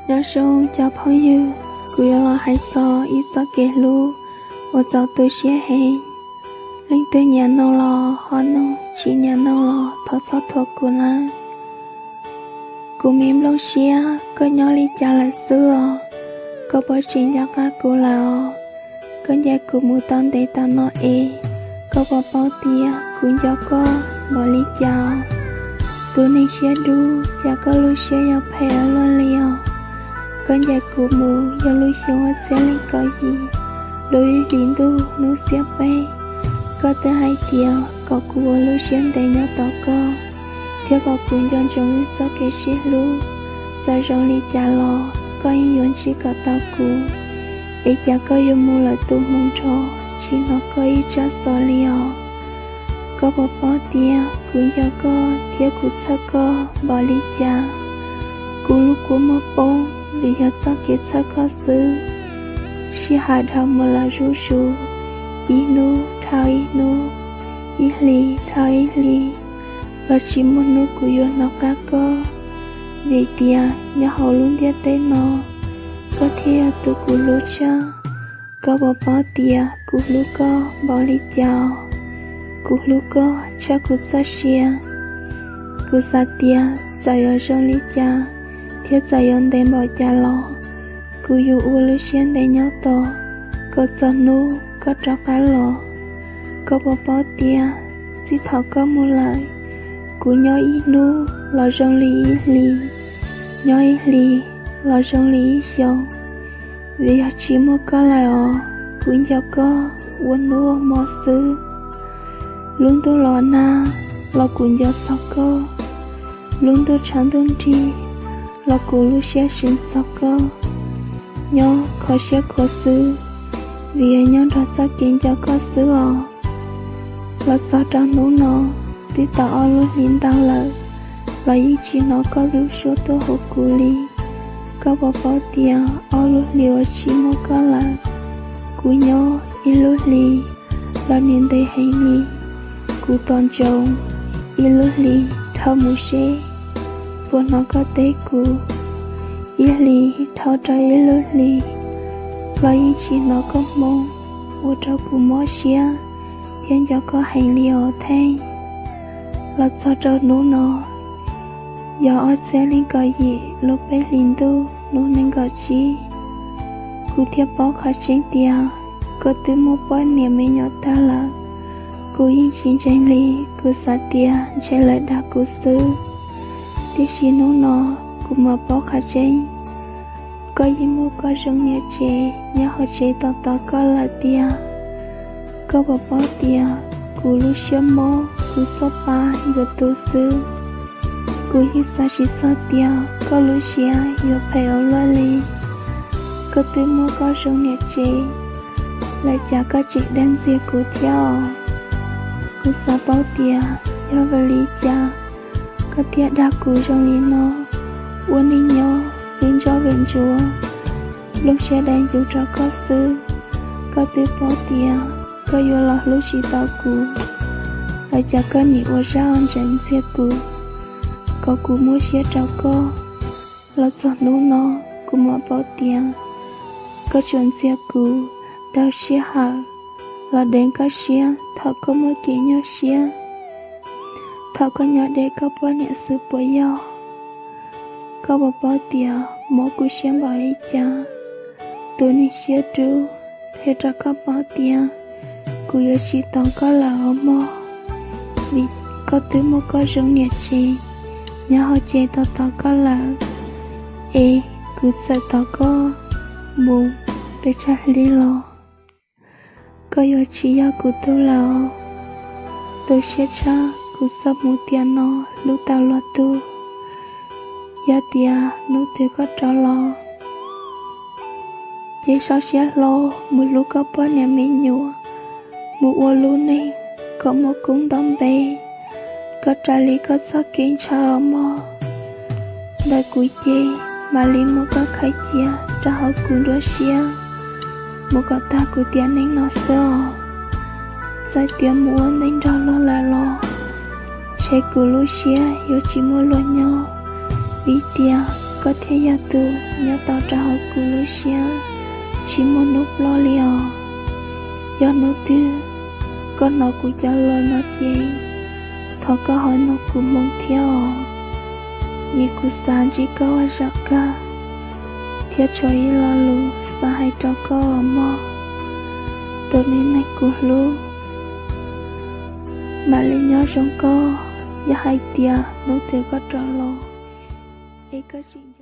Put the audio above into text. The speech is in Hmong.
Nyob zoo cov phooj ywg, kuv yuav los hais txog ib txoj kev hlub uas txaus tu siab heev. Leej twg nyiam mloog los ho mloog, tsis nyiam mloog los thov txhob thuam kuv nawb. Kuv me nplooj siab, koj nyob li cas lawm xwb os? Koj puas tseem nco qab kuv lawm os? Koj ncaim kuv mus tau ntev tas no es, koj puas paub tias kuv nco koj npaum li cas? Tus neeg siab dub, cas koj lub siab yuav phem ua luaj li os? Koj ncaim kuv mus yog lub xyoo ob txhiab leej kaum yim, lub ib hlis ntuj hnub xiab peb, koj twb hais tias kom kuv ua lub siab ntev nyob tos koj, thiab kom kuv nco ntsoov wb txoj kev sib hlub. Txawm zoo li cas los koj yeej yuav ntsib kom tau kuv. Es cas koj yuav mus lawm tus hmoov nrho, tsis hnov koj ib tsab xov li os? Koj puas paub tias kuv nco koj thiab kuv txhawj koj npaum li cas? Kuv lub kua muag poob vim yog txoj kev txhawj koj xwb. Sij hawm dhau mus lawm zuj zus, ib hnub dhau ib hnub, ib hlis dhau ib hlis, los tsis muaj hnub kuv yuav hnov qab koj. Vim tias nyob hauv lub ntiaj teb no, koj thiaj yog tus kuv hlub tshaj. Koj puas paub tias kuv hlub koj npaum li cas? Kuv hlub koj tshaj kuv txoj sia. Kuv xav tias txawm yuav zoo li cas, thiab txawm yuav ntev npaum cas los, kuv yuav ua lub siab ntev nyob tos koj txog hnub koj rov qab los. Koj puas paub tias txij thaum koj mus lawm, kuv nyob ib hnub los zoo li ib hlis, nyob ib hlis los zoo li ib xyoos. Vim yog tsis muaj koj lawm os, kuv nco koj ua hnub ua hmo xwb. Lub ntuj los nag los kuv nco txog koj, lub ntuj tshav ntuj nrig los kuv lub siab seev txog koj. Nyob kho siab khuav xwb, vim yog nyob nrog txoj kev nco koj xwb os. Los txog rau hnub no, twb tau ob lub hlis ntau lawm, los yeej tsis hnov koj lub suab tuaj hu kuv li. Koj puas paub tias ob lub hlis uas tsis muaj koj lawm, kuv nyob ib lub hlis los nws ntev heev li. Kuv tos ntsoov ib lub hlis dhau mus seb puas hnov koj teb kuv. Ib hlis dhau rau ib lub hlis los yeej tsis hnov koj hmoo, ua rau kuv mob siab thiab nco koj heev li os Theej. Los txog rau hnub no, yog ob txhiab leej kaum yim lub peb hlis ntuj hnub nees nkaum tsib, kuv thiaj paub qhov tseeb tias koj twb muaj poj niam me nyuam tag lawm. Kuv yeej tsis ntseeg li, kuv xav tias ntshe lawv dag kuv xwb. Tiam sis hnub no kuv mam paub qhov tseeb, koj yeej muaj koj zoo niam tsev nyob hauv tsev tos tos koj lawm tiag. Koj puas paub tias kuv lub siab mob, kuv txoj pa yuav tu xwb. Kuv yeej xav tsis txog tias koj lub siab yuav phem ua luaj li. Koj twb muaj koj zoo niam tsev lawm, cas koj tseem dag ntxias kuv thiab os? Kuv xav paub tias yog vim li cas koj thiaj dag kuv zoo li no. Ua neej nyob hlub ntsuag vim ntsuav, nplooj siab dai ncuv rau koj xwb. Koj twb paub tias koj yuav los hlub tsis tau kuv, los cas koj nim ua zaj ntxeev ntxias kuv, kom kuv muab siab rau koj. Los txog hnub no, kuv mam paub tias koj tsuas ntxias kuv daug sij hawm los deev koj siab thaum koj muaj kev nyuaj siab, thaum koj nyob deb koj poj niam xwb puas yog? Koj puas paub tias mob kuv siab npaum li cas? Tus neeg siab dub, qhia rau koj paub tias kuv yuav tsis tos koj lawm os mog, vim koj twb muaj koj zoo niam tsev nyob hauv tsev tos tos koj lawm. Es kuv txawm tos koj mus pes tsawg hli los, koj yuav tsis yog kuv tug lawm os. Tu siab tshaj kuv txoj hmoov tiam no hlub tau luag tug. Yog tias hnub twg koj rov los, ces sau siab hlo mus hlub koj poj niam me nyuam, mus ua lub neej kom muaj koob nto npe, kom raws li koj txoj kev ntshaw os mog. Ntawm kuv ces mam li muab koj khaws cia rau hauv kuv nruab siab mus kom tag kuv tiam neej no xwb os. Txawm tias mus ua neej nrog luag lawm los, ntshe kuv lub siab yuav tsis muaj luag nyob, vim tias koj thiaj yog tus nyob tau rau hauv kuv lub siab tsis muaj hnub ploj li os. Yog hnub twg koj hnov kuv cov lus no ces thov koj ho nug kuv moo thiab os, vim kuv xav ntsib koj ua zaum kawg thiab tshuav ib lo lus xav hais rau koj mog, tus me neeg kuv hlub. Mam li nyob zoo koj, yog hais tias hnub twg koj rov los es koj tsis